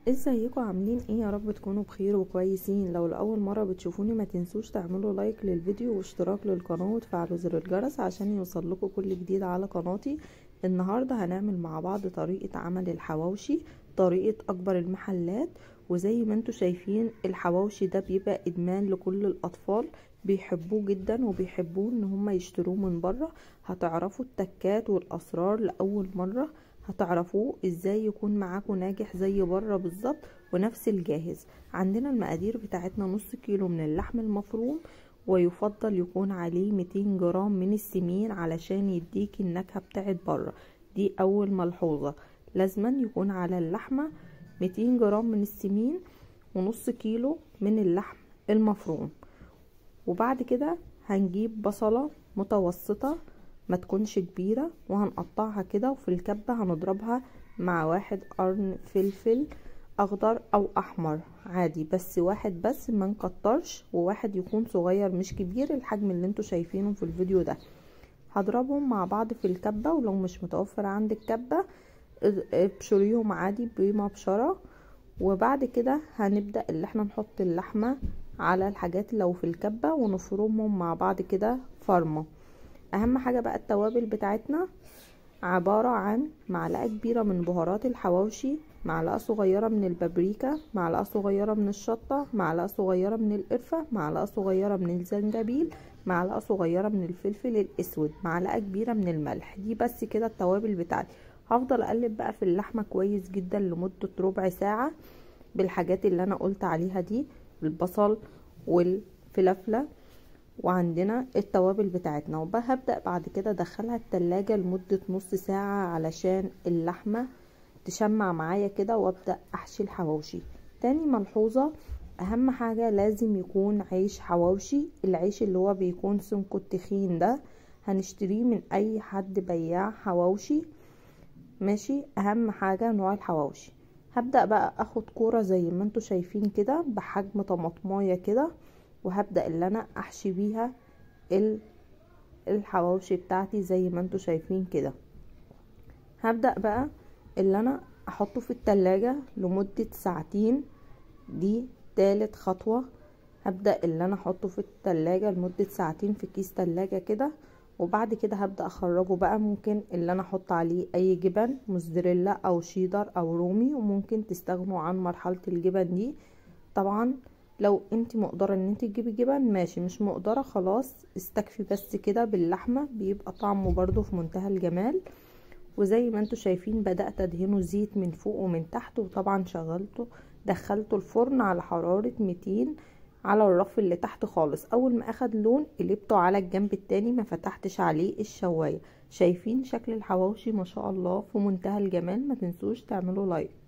ازيكم عاملين ايه؟ يا رب تكونوا بخير وكويسين. لو لاول مرة بتشوفوني ما تنسوش تعملوا لايك للفيديو واشتراك للقناة وتفعلوا زر الجرس عشان يوصل لكم كل جديد على قناتي. النهارده هنعمل مع بعض طريقه عمل الحواوشي، طريقه اكبر المحلات. وزي ما انتم شايفين الحواوشي ده بيبقى ادمان لكل الاطفال، بيحبوه جدا وبيحبوه ان هم يشتروه من بره. هتعرفوا التكات والاسرار لاول مرة، هتعرفوه ازاي يكون معاكم ناجح زي بره بالظبط ونفس الجاهز. عندنا المقادير بتاعتنا نص كيلو من اللحم المفروم، ويفضل يكون عليه 200 جرام من السمين علشان يديك النكهة بتاعت بره. دي اول ملحوظة، لازما يكون على اللحمة 200 جرام من السمين ونص كيلو من اللحم المفروم. وبعد كده هنجيب بصلة متوسطة ما تكونش كبيرة وهنقطعها كده، وفي الكبة هنضربها مع 1 قرن فلفل اخضر او احمر عادي، بس واحد بس ما نكترش، وواحد يكون صغير مش كبير الحجم اللي انتوا شايفينه في الفيديو ده. هضربهم مع بعض في الكبة، ولو مش متوفر عندك كبة ابشريهم عادي بمبشرة. وبعد كده هنبدأ اللي احنا نحط اللحمة على الحاجات لو في الكبة ونفرمهم مع بعض كده فرمة. اهم حاجة بقى التوابل بتاعتنا عبارة عن معلقة كبيرة من بهارات الحواوشي، معلقة صغيرة من البابريكا، معلقة صغيرة من الشطة، معلقة صغيرة من القرفة، معلقة صغيرة من الزنجبيل، معلقة صغيرة من الفلفل الاسود، معلقة كبيرة من الملح. دي بس كده التوابل بتاعتي. هفضل اقلب بقى في اللحمة كويس جدا لمدة ربع ساعة بالحاجات اللي انا قلت عليها دي، البصل والفلفلة وعندنا التوابل بتاعتنا. وهبدأ بعد كده ادخلها التلاجة لمدة نص ساعة علشان اللحمة تشمع معايا كده، وابدأ احشي الحواوشي. تاني ملحوظة، اهم حاجة لازم يكون عيش حواوشي، العيش اللي هو بيكون سمكة التخين ده هنشتريه من اي حد بياع حواوشي، ماشي. اهم حاجة نوع الحواوشي. هبدأ بقى اخد كورة زي ما انتوا شايفين كده بحجم طماطماية كده، وهبدأ اللي انا احشي بيها الحواوشي بتاعتي زي ما انتوا شايفين كده. هبدأ بقى اللي انا احطه في التلاجة لمدة ساعتين، دي تالت خطوة. هبدأ اللي انا احطه في التلاجة لمدة ساعتين في كيس تلاجة كده، وبعد كده هبدأ اخرجه بقى. ممكن اللي انا احط عليه اي جبن، موزاريلا او شيدر او رومي، وممكن تستغنوا عن مرحلة الجبن دي. طبعا لو انت مقدره ان انت تجيبي جبن ماشي، مش مقدره خلاص استكفي بس كده باللحمه، بيبقى طعمه برضو في منتهى الجمال. وزي ما انتوا شايفين بدات ادهنه زيت من فوق ومن تحت، وطبعا شغلته دخلته الفرن على حرارة 200 على الرف اللي تحت خالص. اول ما اخد لون قلبته على الجنب التاني، ما فتحتش عليه الشوايه. شايفين شكل الحواوشي ما شاء الله في منتهى الجمال. ما تنسوش تعملوا لايك.